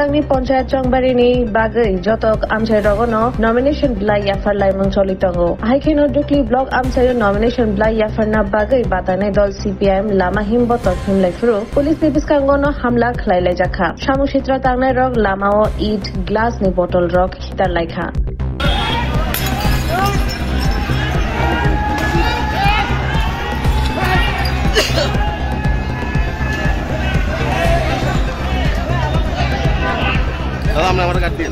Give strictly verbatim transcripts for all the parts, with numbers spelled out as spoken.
Tangni Panchayat Chongbarini bagwi joto amchai rogono nomination blai yaphar laimung choli tongo. Hai kheno Dukli Block amchaio nomination blai yapharna bagwi batanai dol C P I M lama himbotok himlai phuru police ni bwskango no hamla khlai laijak kha. Samung sitra tangnai rok lamao it, glass ni bottle rok khitar lai kha. দাদা, আমরা আমার কাট দিয়ে।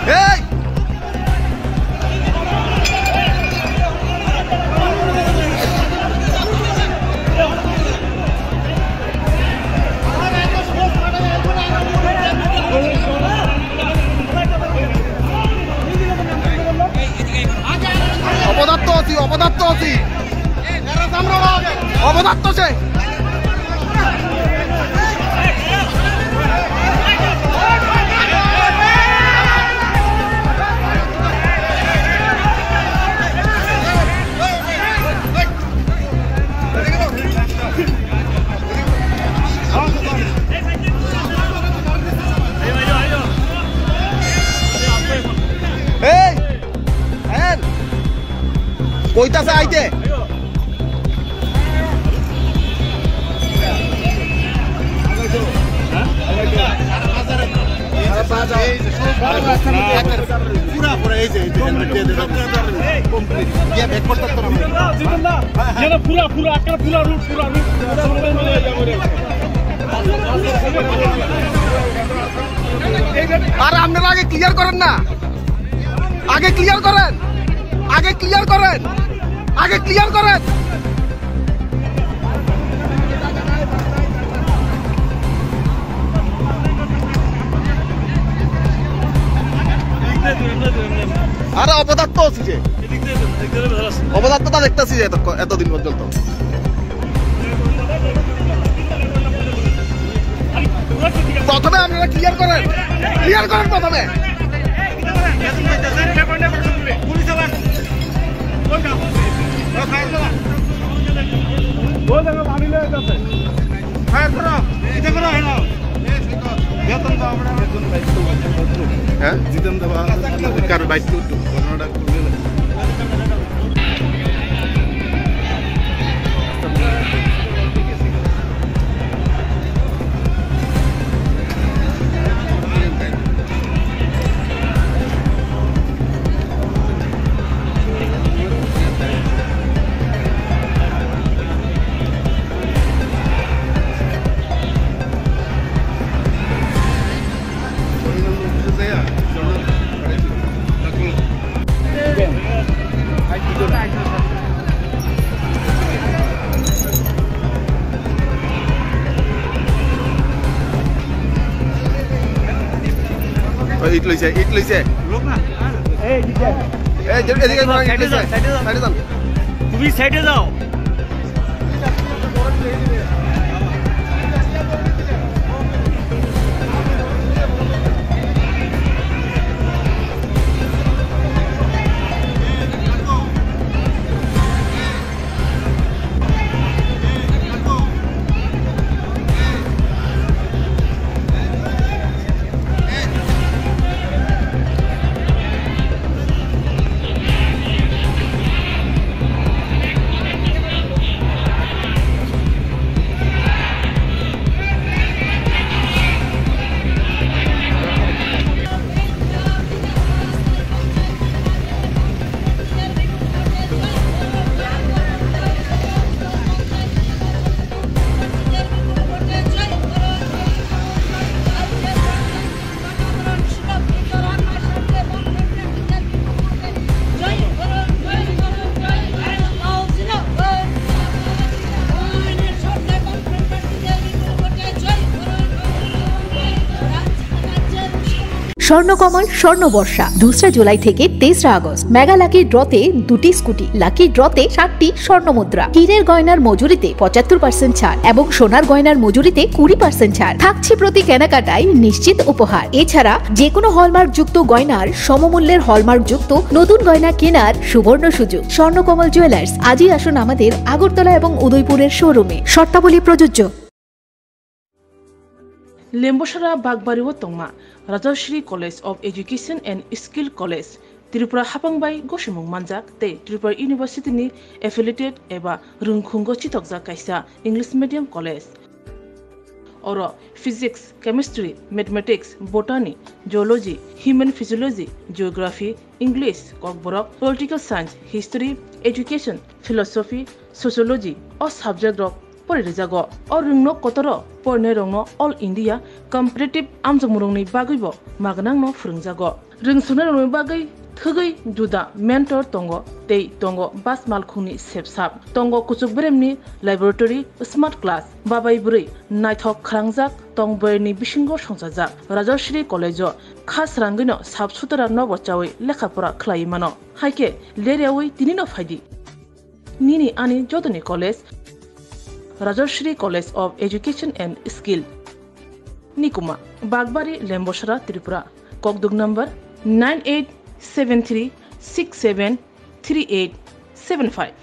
হ্যাঁ। অপদার্থ আছি, অপদার্থ আছি। অপদার্থ সে। এই, হ্যাঁ, কইতাছে আইতে। পুরা পুরা এই যে, এই যে helmet দিয়ে দিলাম। গিয়া back করতে পারতো না। জিতেন দা, পুরা পুরা একটা পুরা রুট, পুরা রুট। আর আপনারা আগে ক্লিয়ার করেন না, আগে ক্লিয়ার করেন, আগে ক্লিয়ার করেন, আগে ক্লিয়ার করেন। আরে অপদার্থ আছি যে। অপদার্থতা দেখতেছি যে এত-, এতদিন পর্যন্ত। প্রথমে আপনারা ক্লিয়ার করেন, ক্লিয়ার করেন প্রথমে। ফায়ার করো, এটা করো, হ্যাঁ। বেতন দাও আমরা। হ্যাঁ? জিতেন দাও, কারো বাইক তো ঘটনাটা। ইট লইছে, ইট লইছে। এই, এদিকে ইট লইছে। সাইডে যাও, সাইডে যাও। সাইডে যাও। তুমি সাইডে যাও। স্বর্ণকমল স্বর্ণ বর্ষা দুসরা জুলাই থেকে তেসরা আগস্ট। মেগা লাকি ড্রতে দুটি স্কুটি, লাকি ড্রতে সাতটি স্বর্ণ মুদ্রা, হীরের গয়নার মজুরিতে পঁচাত্তর পার্সেন্ট ছাড় এবং সোনার গয়নার মজুরিতে কুড়ি পার্সেন্ট ছাড় থাকছে। প্রতি কেনাকাটায় নিশ্চিত উপহার। এছাড়া যে কোনো হলমার্কযুক্ত গয়নার সমমূল্যের হলমার্কযুক্ত নতুন গয়না কেনার সুবর্ণ সুযোগ। স্বর্ণকমল জুয়েলার্স, আজই আসুন আমাদের আগরতলা এবং উদয়পুরের শোরুমে। শর্তাবলী প্রযোজ্য। Lembosara Bagbari o tongma Rajashri College of Education and Skill College, Tripura hapang bai gosimung manjak tei Tripura University ni affiliated eba rwngkhungo chitokjak kaisa English medium college. Oro physics, chemistry, mathematics, botany, zoology, human physiology, geography, English, kokborok, political science, history, education, philosophy, sociology o subject rok pori rijago. O rwngno kotoro porinai rokno All India competitive amjokmung rokni bagwibo magnangno phwrwngjago. Rwngsongnai rokni bagwi thwgwi juda mentor tongo tei tongo bas malkhungni sepsap. Tongo kuchuk beremni laboratory, smart class, babai bwrwi naithok khwrangjak tong bwrwini bisingo songchajak. Rajashri College o kha srangwino sap sutara nobo chawi lekha pora khlaiwi mano. Haikhe leryawi tinino phaidi. Nini ani jotoni college, Rajashri College of Education and Skill. Nikuma, Bagbari, Lembosara, Tripura. Kokduk number nine eight seven three six seven three eight seven five.